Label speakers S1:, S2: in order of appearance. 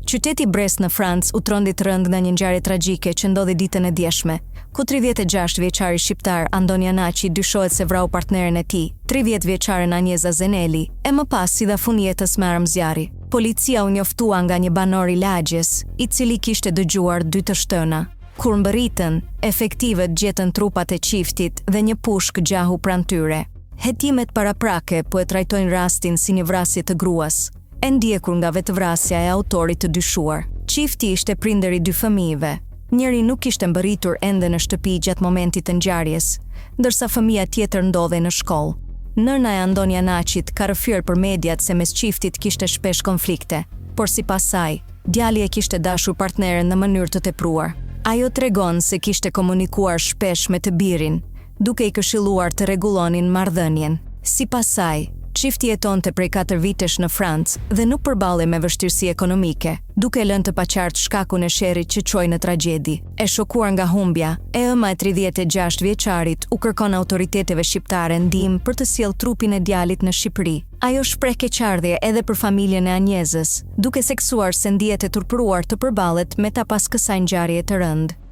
S1: Qyteti Brest në Francë u trondit rëndë nga një ngjarje tragjike që ndodhi ditën e djeshme, ku 36 vjeçari shqiptar Andon Janaqi dyshohet se vrau partneren e tij, 30 vjeçaren Anjeza Zeneli, e më pas i dha fund jetës me armë zjarri. Policia u njoftua nga një banor i lagjes, i cili kishte dëgjuar dy të shtëna. Kur mbërritën, efektivët gjetën trupat e çiftit dhe një pushkë gjahu pranë tyre. Hetimet paraprake po e trajtojnë rastin si një vrasje të gruas, e ndjekur nga vetëvrasja e autorit të dyshuar. Çifti ishte prindër i dy fëmijëve. Njëri nuk kishte mbërritur ende në shtëpi gjatë momentit të ngjarjes, ndërsa fëmija tjetër ndodhej në shkollë. Nëna e Andon Janaqit ka rrëfyer për mediat se mes çiftit kishte shpesh konflikte, por sipas saj, djali e kishte dashur partneren në mënyrë të tepruar. Ajo tregon se kishte komunikuar shpesh me të birin, duke i këshilluar të rregullonin marrëdhënien. Sipas saj, çifti jetonte prej katër vitesh në Francë dhe nuk përballej me vështirësi ekonomike, duke lënë të paqartë shkakun e sherrit që çoi në tragjedi. E shokuar nga humbja, e ëma e 36 vjeçarit u kërkon autoriteteve shqiptare ndihmë për të sjellë trupin e djalit në Shqipëri. Ajo shpreh keqardhje edhe për familjen e Anjezës, duke theksuar se ndihet e turpëruar të përballet me ta pas kësaj ngjarjeje të rëndë.